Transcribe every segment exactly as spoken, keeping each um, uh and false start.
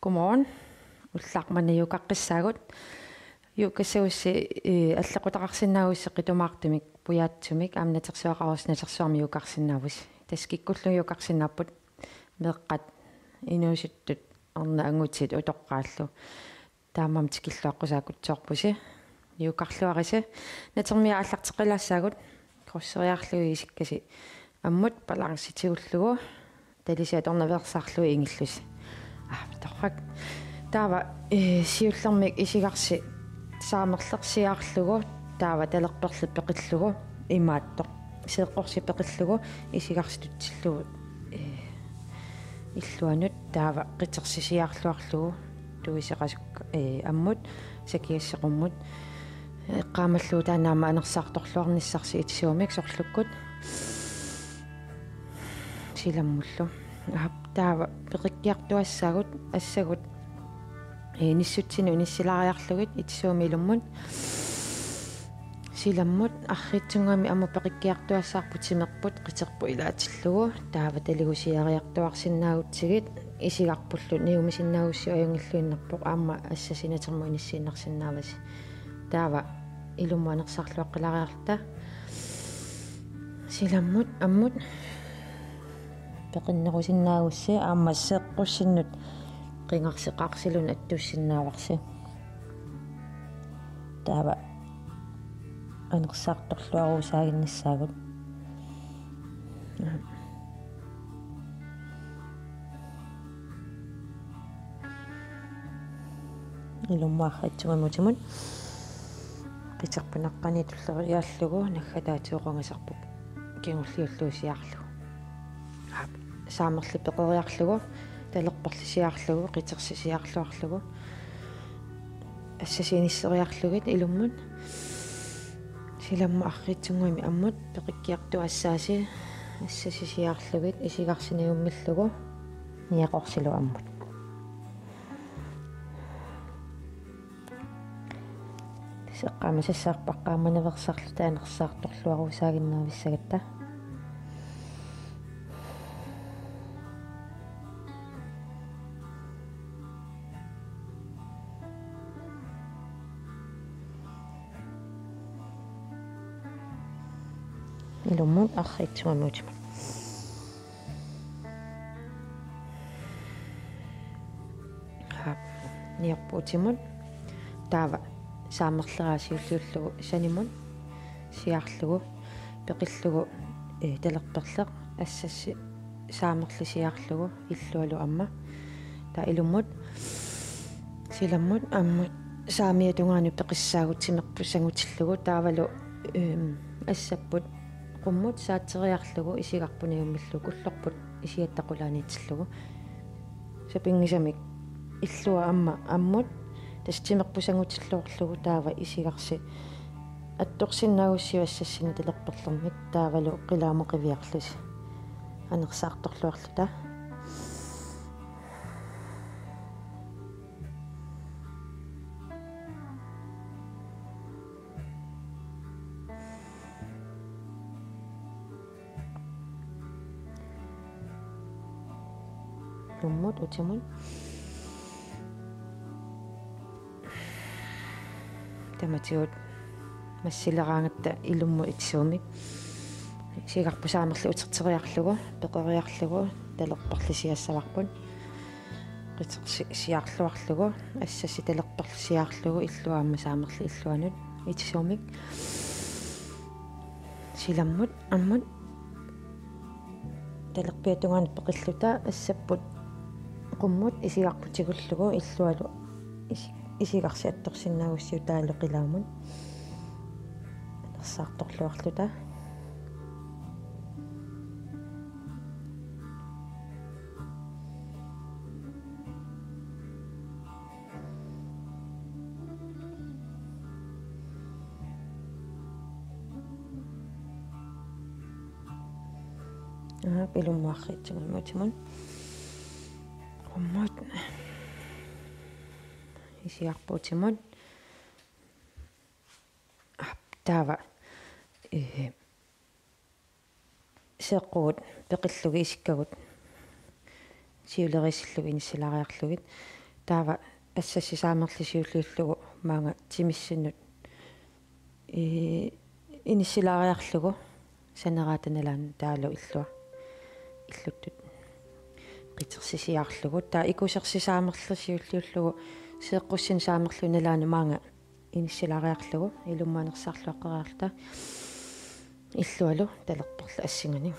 Godmorgen. Ullaakkut manna yogaqqissaagut. Yogassagussi, eh, allequtaqarsinnaagussi qitumaartumik, pujaatsumik, aamma natersuaqarussi natersuarmi yogaqqissinnaagussi. Tassa kikkullugu yogaqqisinnaapput, meeqqat, inuusuttut, arnat angutit utoqqaallu. Taamaammat tikilluaqqusaagut soorpusi. Yogaqqilluarisi. Natermiit aallarteqqilaassaagut. Krydseriarlugu isikkasi ammut, balancit tigullugu. Talisi atornaveersaarlugu ingillusi. Ah, torrak. Taava, eh, siullermik isigarsi saamerlersiarlugu, taava talerperli peqillugu imaattoq. Seeqqorsi peqillugu, isigarsi tutsillugu, eh, illuanut, taava qitersisiarluarlugu, tuiseqasuk, eh, ammut, sakigassi qummut. Eqqaamallugu taanna aamma anersaartorluarnissarsi itisuumik sorlukkut. Silammullu. Aap, taava peqikkiartuassaagut, assagut, eh, nissutsinut inissilaariarlugit itisuumik ilummut. Silammut, arriitsunnguamik ammut peqikkiartuassavarput, timerput qiterput ilaatillugu, taava taligusiariartuarsinnaagutsigit, isigarpullu niumisinnaagussi ajunngilluinnarpoq, aamma assasi natermut inissiinnarsinnaavasi. Taava ilummut anersaarluaqqilaariarluta. Silammut ammut peqinnerusinnaagussi aamma seeqqussinnut qingarseqarsiluni attuussinnaavarsi. Taava anersaartorluaruusaaginnissaagut. Ilummut arriitsunnguamik utimut. Qiterput naqqaniit tulleriiaarlugu naggataatigut qungasarput kingulliullugu siaarlugu. Aap, saamerli peqeriarlugu, talerperli siaarlugu, qitersi siaarluarlugu. Assasi inisseriarlugit ilummut. Silammut arriitsunnguamik ammut peqikkiartuassaasi, assasi siaarlugit isigarsi niummillugu niaqorsilu ammut. Seqqaama sassaarpaqqaama naveersaarluta anersaartorluaruusaaginnaavissagatta. Ilummut arriitsunnguamik utimut. Aap, niorput utimut. Taava saamerleraa siulliullugu sanimut siaarlugu, peqillugu, eh, talerperleq, assassi saamerli siaarlugu illualu aamma. Taava ilummut, silammut ammut saamiata tungaanut peqissaagut timerput sangutillugu, taavalu, ehm, assapput qummut saatseriarlugu isigarput niummillugu, kullorput isigatta qulaaniitillugu. Sapinngisamik illua aamma ammut, tassa timerput sangutilluarlugu, taava isigarsi attorsinnaagussiuk assassinut talerperlermik, taavalu qilaamut qiviarlusi anersaartorluarluta. Ilummut utimut. Tamatigut massileraangatta ilummut itisuumik. Isigarput saamerli uterteriarlugu, peqeriarlugu, talerperli siassavarput. Qitersi siaarluarlugu, assassi talerperli siaarlugu, illua aamma saamerli illuanut itisuumik. Silammut ammut talerpiata tungaanut peqilluta, assapput qummut isigarput tigullugu illualu isi-, isigarsi attorsinnaagussiuk taavalu qilaamut anersaartorluarluta. Aap, ilummut arriitsunnguamik utimut. Qummut isigarput utimut. Aap, taava, eh, seeqqugut peqillugit isikkagut siuleriisillugit inissilaariarlugit. Taava assassisaamerli siulliullugu maanga timissinnut, ee, inissilaariarlugu saneraata nalaani taavalu illua. Illuttut qitersisiarlugu. Taava ikusersisaamerli siulliullugu seeqqussineq saamerlugu nalaani maanga inissilaariarlugu ilummut anersaarluaqqeriarluta illualu talerperlu assinganik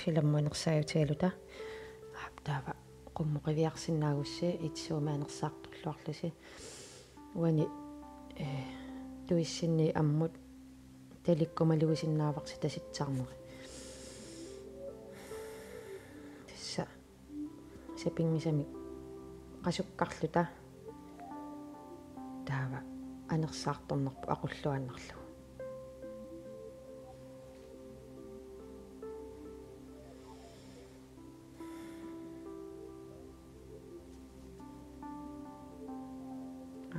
silammut anersaajutigaluta. Aap, taava qummuqiviarsinnaagussi itisuumik anersaartorluarlusi. Uani, ee, tuissinni ammut talikkumaluisinnaavarsi tasitsaarneri. Tassa sapinngisamik qasukkarluta taava anersaartornerput aqulluaannarlugu.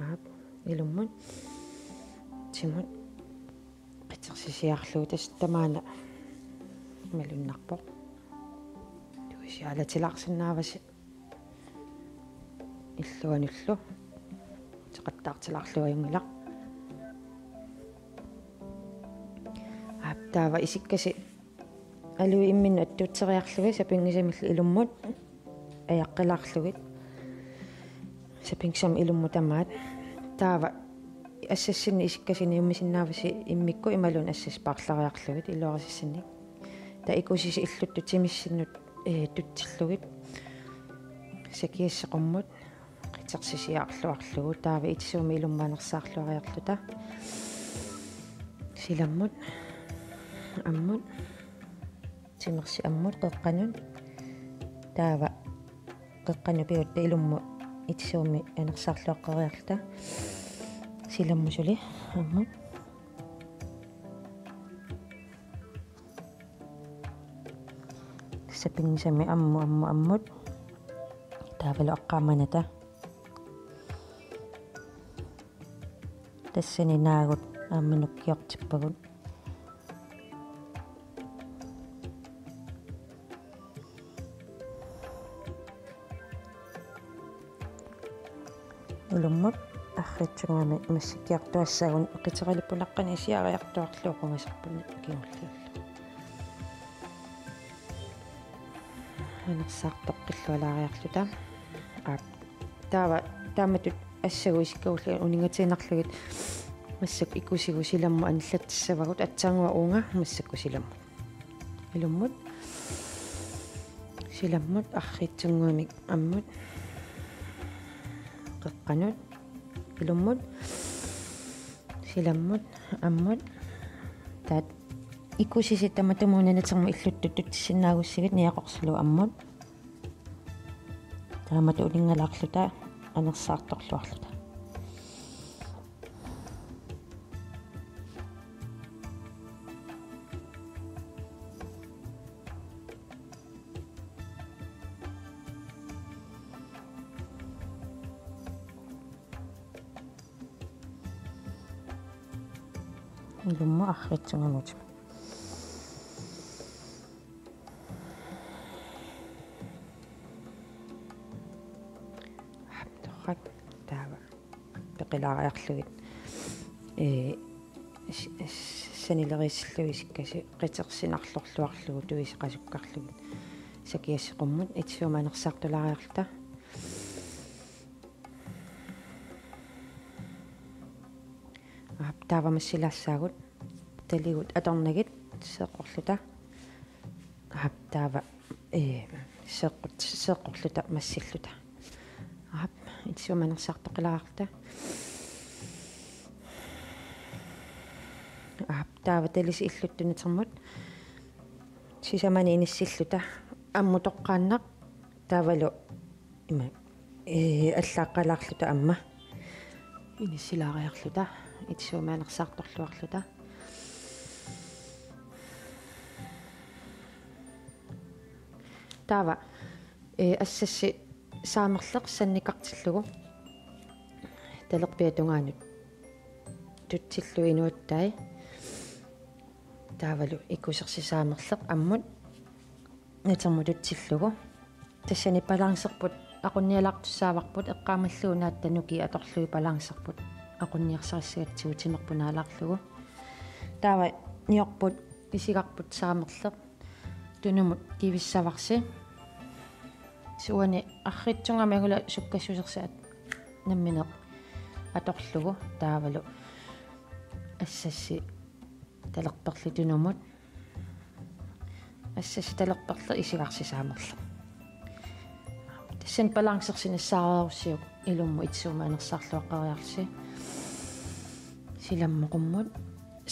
Aap, ilummut. Timut. Qitersisiarlugu tassa tamaana malunnarpoq. Tuisi alatilaarsinnaavasi illuanullu. Uteqattaartilaarlugu ajunngilaq. Aap, taava isikkasi aluit imminnut attuutseriarlugit sapinngisamillu ilummut ajaqqilaarlugit. Sapinngisamik ilummut tamaat. Taava assassinni isikkasi niummisinnaavasi immikkut imaluunniit assassip paarlariarlugit iluarisassinnik. Taava ikusisi illuttut timissinnut, ee, tutsillugit. Sakiassi qummut qitersisiarluarlugu taava itisuumik ilummut anersaarluariarluta. Silammut, ammut, timersi ammut qeqqanut. Taava qeqqanut pigatta ilummut itisuumik anersaarluaqqeriarluta. Silammut suli ammut. Sapinngisamik ammut, ammut, ammut. Taavalu aqqamanata. Tassani naagut aamma nukkiortippagut. Ilummut arriitsunnguamik massakkut qitersissaagut, qiteralippunaqqani isiariartuarlugu qungaserpunni kingulliullugu. Anersaartoqqillualaariarluta. Aap, taava taamatut assagut isikkagullugit uninngatiinnarlugit massakkut ikusigut silammut anillatsissavagut, aatsaannguaq uunga massakkut silammut. Ilummut. Silammut arriitsunnguamik ammut. Qeqqanut. Ilummut. Silammut ammut. Taava ikusisi tamatumuuna natermut illuttut tutsisinnaagussigit niaqorsilugu ammut. Taamatut uninngalaarluta anersaartorluarluta. Ilummut arriitsunnguamik. Torrak taava peqilaariarlugit. Ee, s-, s-, sanileriissillugit isikkasi qitersinarlorluarlugu tuisi qasukkarlugit. Sakiassi qummut itisuumik anersaartulaariarluta. Aap, taava massilaassaagut. Taligut atornagit seeqqorluta. Aap, taava, ee, seeqqut-, seeqqorluta massilluta. Aap, itisuumik anersaartoqqilaariarluta. Aap, taava talisi illuttut natermut. Sisamani inissilluta. Ammut toqqaannaq. Taavalu ima, ee, allaaqqalaarluta aamma. Inissilaariarluta, itisuumik anersaartorluarluta. Taava, ee, assassisaamerleq sannikartillugu talerpiata tungaanut tutsillugu inuuttai. Taavalu ikusersisaamerleq ammut natermut tutsillugu. Tassani balancerput aqunnialaartussaavarput, eqqaamallugu naatta nukiit atorlugit balancerput aqunniarsarissagatsigu timerput naalaarlugu. Taava niorput isigarput saamerleq tunumut kivissavarsi. Suani arriitsungami angula sukkassusersi nammineq atorlugu taavalu assassi talerperli tunumut. Assassi talerperli isigarsi saamerleq. Tassani balancersi nassaareerussiuk ilummut itisuumik anersaarluaqqeriarlusi. Silammut qummut,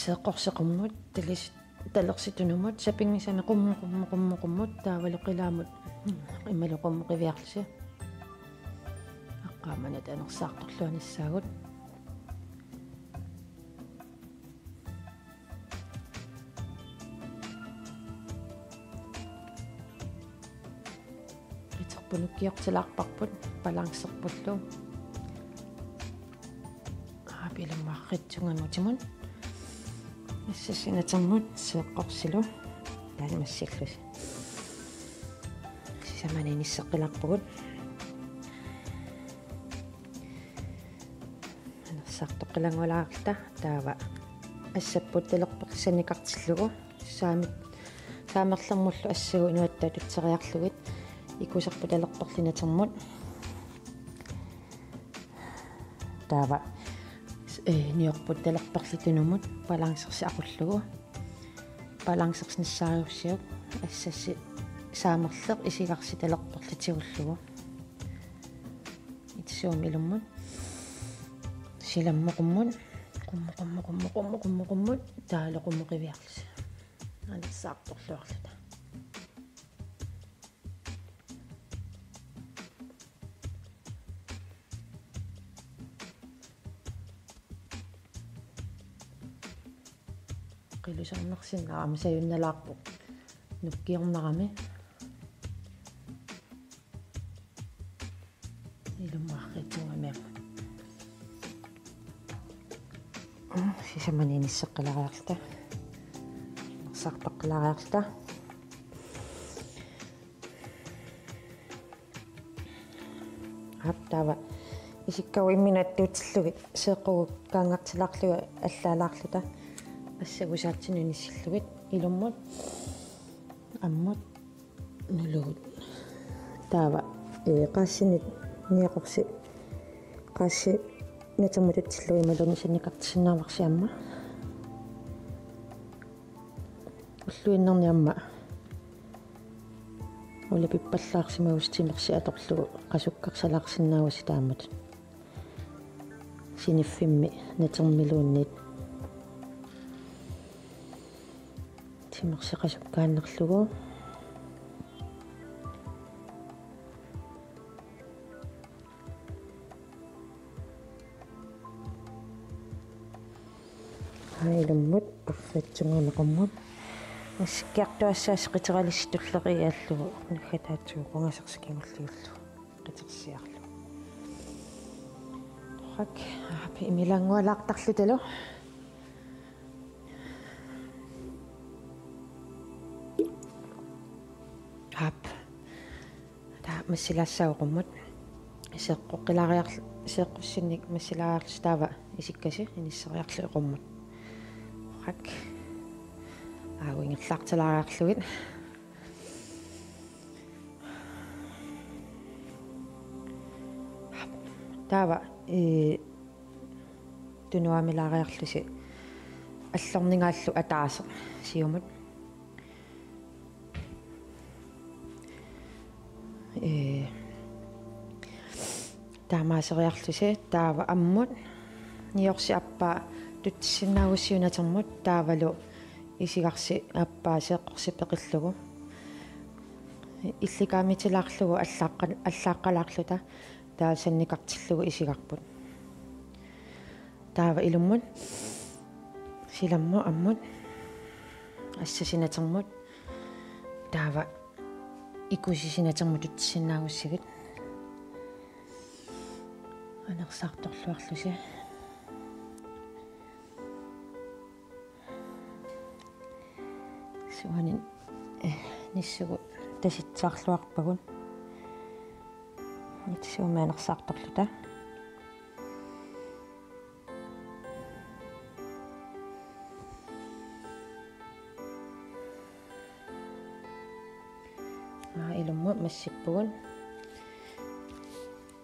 seeqqorsi qummut, talis-, talersi tunumut, sapinngisami qummut, qummut, qummut, qummut, taavalu qilaamut imalu qummut qiviarlusi. Aqqaammanit anersaartorluanissaagut. Qiterput nukkiortilaarparput balancerpullu. Aap, ilummut arriitsungami utimut. Assassi natermut seeqqorsilu. Taanna massillusi. Sisamani inisseqqilaarpugut. Anersaartoqqilaanngualaarluta taava assapput talerperli sannikartillugu. Saamit-, saamerlermullu assagut inuattut atusseriarlugit ikuserput talerperli natermut. Taava, eh, niorput talerperli tunumut balancersi aqullugu. Balancersi nassaareerussiuk assassi saamerleq isigarsi talerperli tigullugu. Itisuumik ilummut. Silammut qummut. Qummut, qummut, qummut. Taavalu qummut qiviarlusi. Anersaartorluarluta. Qilusarnarsinnaammat sajunnalaarpoq nukkiornarami. Ilummut arriitsungami. Sisamani inisseqqilaariarluta. Anersaartoqqilaariarluta. Aap, taava isikkagut imminut attuutillugit seeqqugukkaangartilaarlugit allaalaarluta assagut saatsinnut inissillugit ilummut ammut nulugut. Taava, ee, qaassinit niaqorsi, qaassi natermut tutsillugu imaluunniit sannikartisinnaavarsi aamma. Ulluinnarni aamma ulapippallaarsimagusi timersi atorlugu qasukkarsalaarsinnaavusi taamatut. Siniffimmi natermiluunniit timersi qasukkaannarlugu. Aa, ilummut arriitsungami qummut. Massakkut atuassaasi qiteralissi tulleq iallugu naggataatigut qungasarsi kingulliullugu qitersiarlugu. Torrak, aap, imilaanngualaartarlutalu. Aap. Taava massilaassaagut qummut. Seeqqoqqilaariarl-, seeqqussinnik massilaariarlusi taava isikkasi inisseriarlugit qummut. Torrak. Aagu ingerlaartilaariarlugit. Taava, ee, tunuamilaariarlusi allorningaallu ataaseq siumut. Ee, taamaaseriarlusi taava ammut niorsi appaa tutsissinnaagussiuk natermut taavalu isigarsi appaa seeqqorsi peqillugu. Illikaammitilaarlugu allaaqqal-, allaaqqalaarluta taava sannikartillugu isigarput. Taava ilummut silammut ammut assasi natermut taava ikusisi natermut tutsissinnaagussagit. Anersaartorluarlusi. Suanin, eh, nissugut tasitsaarluarpagut. Itisuumik anersaartorluta. Aa, ilummut massippugut.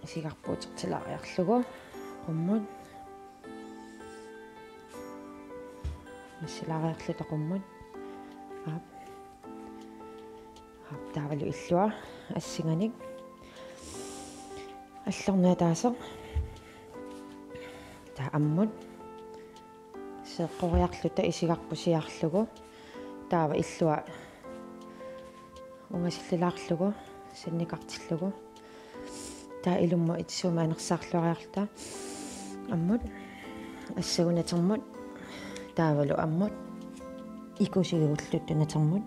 Isigarput utertilaariarlugu qummut. Massilaariarluta qummut. Aap. Aap, taavalu illua assinganik. Allorneq ataaseq. Taava ammut. Seeqqoriarluta isigarput siarlugu. Taava illua ungasillilaarlugu, sannikartillugu. Taava ilummut itisuumik anersaarluariarluta. Ammut. Assagut natermut. Taavalu ammut. Ikusigigulluta natermut.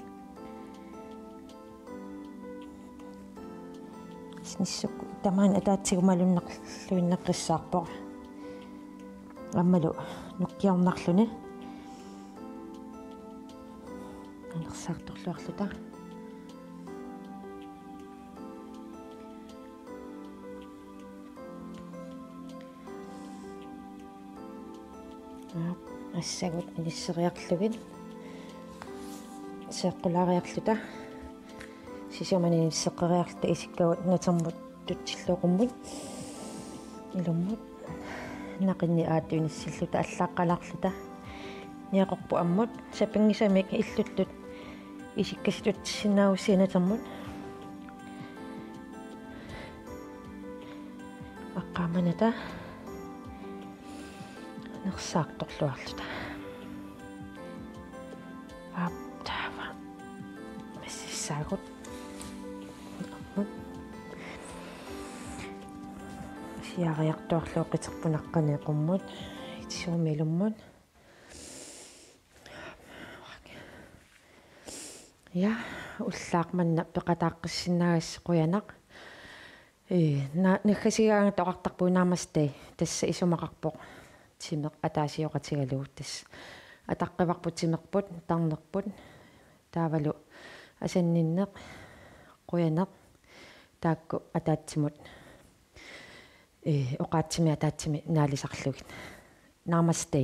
Snissuk tamaani ataatsigumalunnerluinnaqqissaarpoq. Aammalu nukkiornarluni. Anersaartorluarluta. Aap, assagut inisseriarlugit. Seeqqulaariarluta. Sisamanik inisseqqeriarluta isikkagut natermut tutsillugu qummut. Ilummut. Naqinni aatut inissilluta allaaqqalaarluta. Niaqorput ammut. Sapinngisamik illuttut isikkasitut tutsissinnaagussiuk natermut. Aqqaamanata. Anersaartorluarluta. Aap, taava. Massissaagut. Siaariartuarlugu qiterput naqqani qummut. Itisuumik ilummut. Ja, ullaaq manna peqataaqqissinnaagassaq, qujanaq. Ee, na-, naggasigaangatta oqartarpugut namaste, tassa isumaqarpoq timeq ataasioqatigalugu, tassa ataqqivarput timerput, tarnerput, taavalu asanninneq, qujanaq, taakku ataatsimut, ee, oqaatsimi ataatsimik naalisarlugit. Namaste.